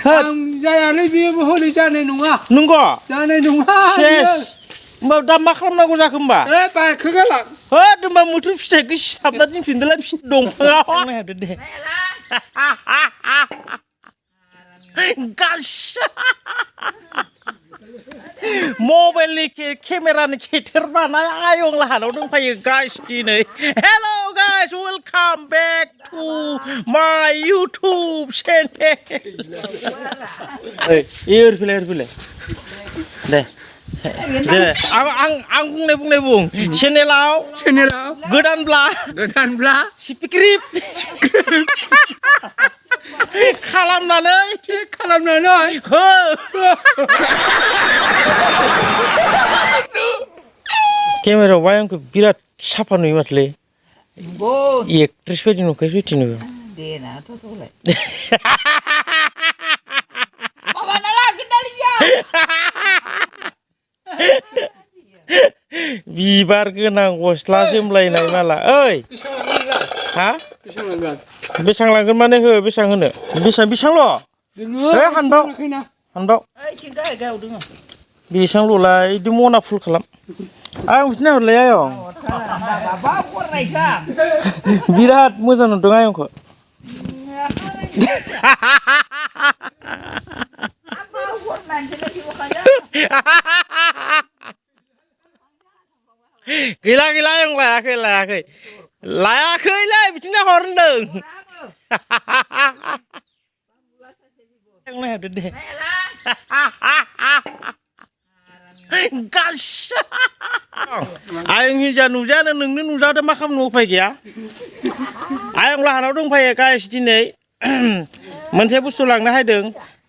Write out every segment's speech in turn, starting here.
आं जायालै बेयो हनै जानाय नङा नंगौ जानाय नङा होमबा दा मा खालामनांगौ जाखो होमबा बाइकखौ गालां होद होमबा मुथुर फिथाइखौ सिथाबना दोनफिनदोलाय दंफाङाव नायहरदो दे मबाइलनि केमेरानि खेथेर बानाय आयं लाहानाव दंफायो गाइस दिनै हेल' गाइस वेलकाम बेक टु माय इउटुब चेनेल ओरैफैलाय दे आं बुंनाय बुं चेनेलाव गोदानब्ला सिपिक्रिप खालामनानै हो केमेरायाव आंखौ बिराद साफा नुयो माथोलै एक्ट्रेस बायदि नुखायो सैथो नुयो बिबार गोनां गस्ला जोमलायनाय माला ओइ हा बेसां लांगोन माने हो बेसां होनो बेसांल' हानबाव बेसांल'लाय बिदि मना फुल खालाम आं बिदिनो हरलाय आयं बिराद मोजां नुदों आयंखौ गैला आयं लायाखैलै बिदिनो हर होनदों नायहरदो दे आयं हिनजाव नुजानो नोंनो नुजादो मा खालामनो उफाय गैया आयं लाहानाव दंफायो गाइस दिनै मोनसे बुस्थु लांनो हायदों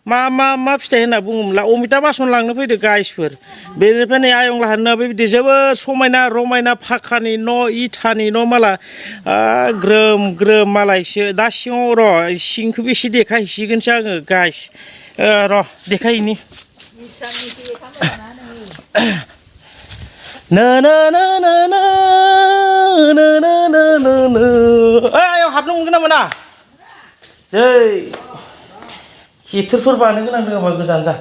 मा फिथाइ होनना बुङोमोनला अमिता बासन लांनो फैदो गाइसफोर बेनिफ्राय नै आयं लाहानाबो बिदि जोबोद समायना रमायना फाखानि न' इथानि न' माला ग्रोम मालायसो दा सिङाव र' सिंखौबो एसे देखायहैसिगोनसो आङो गाइस र' देखायहैनि आयं हाबनो मोनगोन ना मोना जै हिटरफोर बानो गोनां दङबा गोजान जा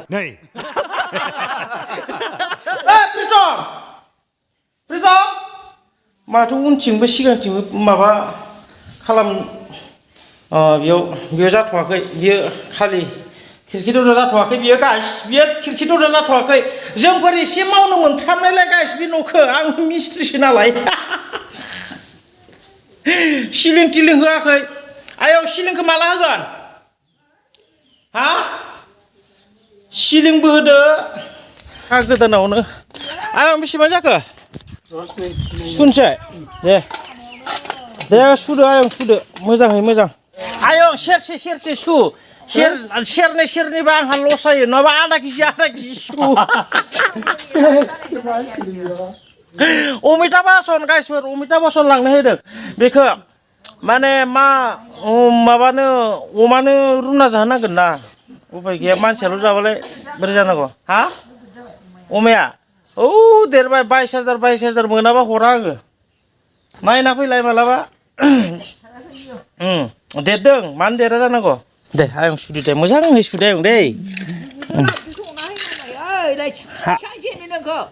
प्रितम माथो उनथिंबो सिगांथिंबो माबा खालाम बेयाव जाथ'वाखै बियो खालि खिरखि दरजा जाथ'वाखै बियो गाइस बियो खिरखि दरजा जाथ'वाखै जोंफोर एसे मावनो मोनफ्रामनायलाय गाइस बे न'खौ आं मिस्ट्रिसो नालाय सिलिं टिलिं होआखै आयं सिलिंखौ माला होगोन हा सिलिंबो होदो हा गोदानावनो आयं बेसेबां जाखो सुनसै दे सुदो आयं सुदो मोजाङै मोजां आयं सेरसे सु सेरनैबा आंहा लस जायो नङाबा आधा केजि सु अमिता बासन गाइसफोर अमिता बासन लांनो होदों बेखौ माने माबानो अमानो रुना जाहोनांगोन ना उफाय गैया मानसियाल' जाबालाय बोरै जानांगौ हा अमाया औ देरबाय 22,000 मोनाबा हरा आङो नायना फैलाय मालाबा देरदों मानो देरा जानांगौ दे आयं सुदो दे मोजाङै सुदो आयं दे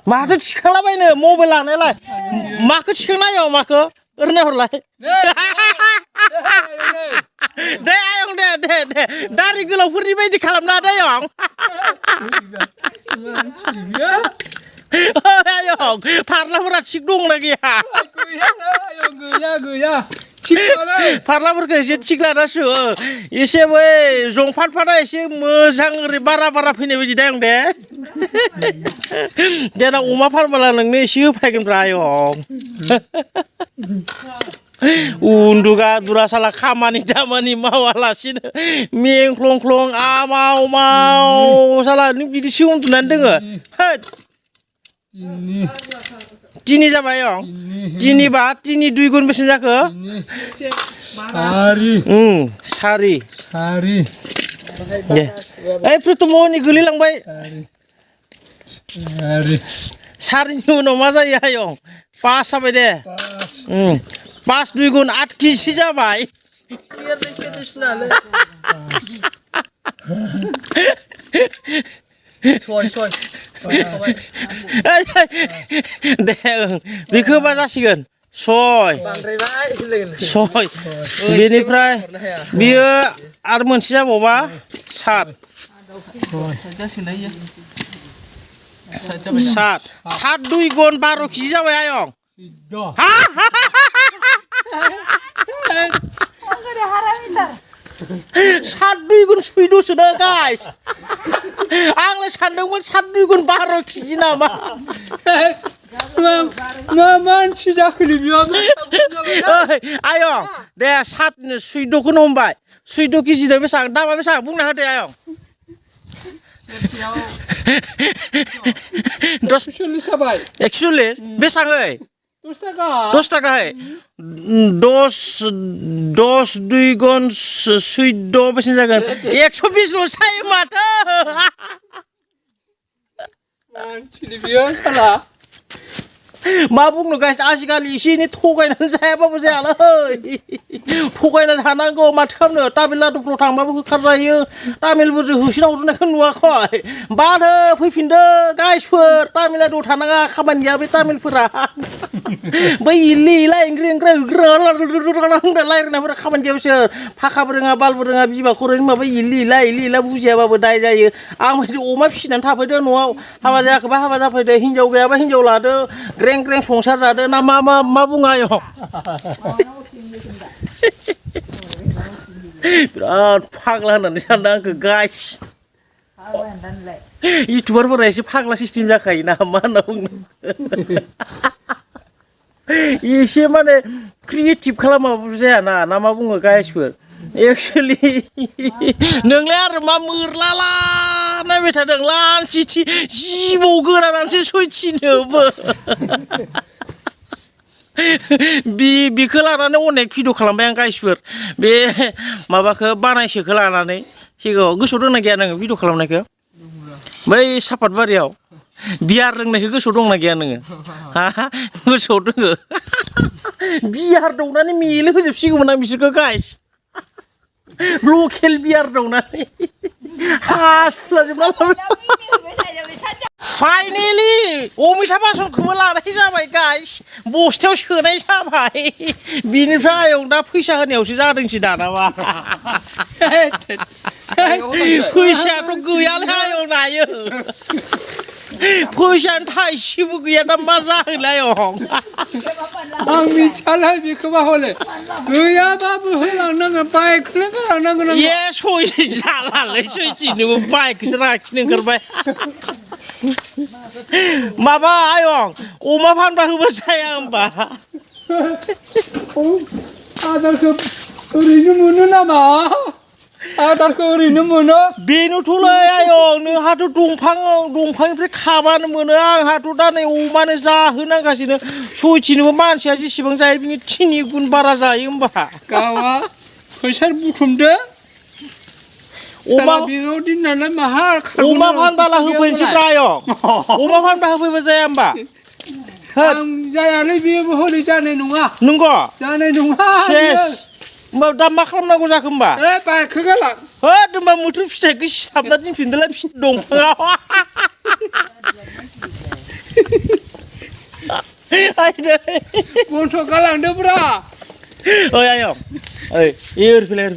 माथो थिखांलाबायनो मबाइल लानायालाय माखौ थिखांनायो माखौ ओरैनो हरलाय दे आयं दे दारि गोलावफोरनि बायदि खालामना दे आयं आयं फारलाफोरा थिग दंना गैया गैया फारलाफोरखौ एसे थिग लाना सु एसे बै जंफारफारा एसे मोजां ओरै बारा फैनाय बायदि दा आयं दे देनां अमा फार्मला नोंनो एसे होफायगोनब्रा आयं उन्दुगा दुरा साला खामानि दामानि मावालासिनो मेंख्लं आमाव साला नों बिदिसो उन्दुनानै दोङो तिनि जाबाय आयं तिनिबा 2 गुन बेसेबां जाखो सारि दे ओइ प्रितमनि गोलैलांबाय सारिनि उनाव मा जायो आयं 5 जाबाय दे 5 2 गुन 8 केजि जाबाय सय दे बेखौ मा जासिगोन सय बांद्रायबाय लोगो सय बेनिफ्राय बियो आरो मोनसे जाबावबा 7 जासिगोन इयो 7 2 गुन 12 केजि जाबाय आयं द' 7 2 गुन 14 नो गाइस आंलाय सानदोंमोन 7 2 गुन 12 केजि नामा मा मानसि जाखोनि बियाव ओइ आयं दे 7 14 खौनो हमबाय 14 केजि नो बेसां दामा बेसां बुंना होदो आयं सेरसेयाव 40 जाबाय 41 बेसां ओइ 10 थाखा 10 टाका है 10 2 गुन 14 बेसेन जागोन 120 ल' सायो माथो मानसिनि बियाव साला मा बुंनो गाइस आजिखालि एसे एनै थगायनानै जायाबाबो जायालै थगायना जानांगौ माथो खालामनो तामिलनाडुफ्राव थांबाबो होखारजायो तामिलफोरजों होसिना हरनायखौ नुवाखै बादो फैफिनदो गाइसफोर तामिलनाडुआव थानाङा खामानि गैया बे तामिलफोरा बै इल्लि इला इंग्रि इंग्रि रायलायनायफोरा खामानि गैया बिसोर फाखाबो रोङा बालबो रोङा बिमाखौ रोङा माबा इल्लि इला बुजियाबाबो दाय जायो आं बायदि अमा फिसिनानै थाफैदो न'आव हाबा जायाखैबा हाबा जाफैदो हिनजाव गैयाबा हिनजाव लादो ग्रें ग्रें संसार जादो ना मा बुङो आयं बिराद फाग्ला होननानै सानदों आंखौ गाइस इउटुबारफोरा एसे फाग्ला सिस्टेम जाखायो ना मा होनना बुङो एसे माने क्रिएटिभ खालामाबाबो जायाना ना मा बुङो गाइसफोर एक्चुअलि नोंलाय आरो मा मोरलाला नायबाय थादों लानसिथि जिबौ गोरानानैसो सयथिनोबो बिखौ लानानै अनेक भिडिअ खालामबाय आं गाइसफोर बे माबाखौ बानायसोखौ लानानै सिगाङाव गोसोआव दंना गैया नोङो भिडिअ खालामनायखौ बै सापातबारियाव बियार लोंनायखौ गोसोआव दंना गैया नोङो हा गोसोआव दोङो बियार दौनानै मेले होजोबसिगौमोन आं बिसोरखौ गाइस लकेल बियार दौनानै हासुलाजोबना लाबाय फाइनेलि अमिता बासनखौबो लानाय जाबाय गाइस बस्थायाव सोनाय जाबाय बिनिफ्राय आयं दा फैसा होनायावसो जादोंसै दानाबा फैसायाथ' गैयालै आयं नायो फैसायानो थाइसेबो गैया दा मा जाखोलै आयं आं मिथियालै बेखौबा हले गैयाबाबो होलांनांगोन बाइकखौनो होलांनांगोन ए सय जालालै सयथिनोबो बाइकखौसो लाखिनो ओंखारबाय माबा आयं अमा फानबा होबा जाया होमबा आदारखौ ओरैनो मोनो नामा आदारखौ ओरैनो मोनो बेनोथ'लै आयं नोंहाथ' दंफांनिफ्राय खाबानो मोनो आंहाथ' दा नै अमानो जाहोनांगासिनो सयथिनोबो मानसिया जेसेबां जायो बिनि 3 गुन बारा जायो होमबा गावआ फैसा बुथुमदो अमा बेयाव दिननानै माहा अमा फानबाला होफैनोसै आयं अमा फानबा होफैबा जाया होमबा आं जायालै बेयो हलै जानाय नङा नंगौ जानाय नङा होमबा दा मा खालामनांगौ जाखो होमबा बाइकखौ गालां होद होमबा मुथुर फिथाइखौ सिथाबना दोनफिनदोलाय दंफाङाव बन्थ' गालांदोब्रा ओइ आयं ओइ ओरैफैलाय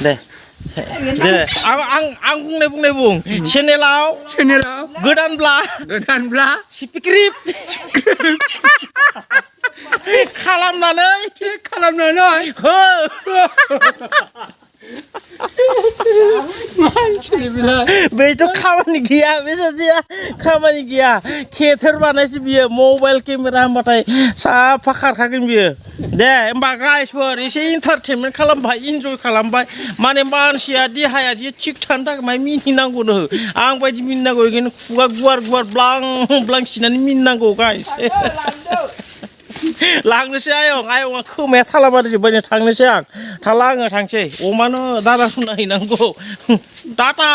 दे आं बुंनाय बुं चेनेलाव गोदानब्ला सिपिक्रिप खालामनानै हो बेथ' खामानि गैया बे सासेया खामानि गैया खेथेर बानायसो बियो मबाइल केमेरा होनबाथाय साफा खारखागोन बियो दे होमबा गाइसफोर एसे इन्टारटेनमेन्ट खालामबाय इन्जय खालामबाय माने मानसिया देहाया जे थिग थानो थाखाय माय मिनिनांगौनो आं बायदि मिनिनांगौ बेखायनो खुगा गुवार ब्लां खिनानै मिनिनांगौ गाइस लांनोसै आयंआ खोमाया थालाबारिजोब्बाय थांनोसै आं थांसै अमानो दाना सुना हैनांगौ टाटा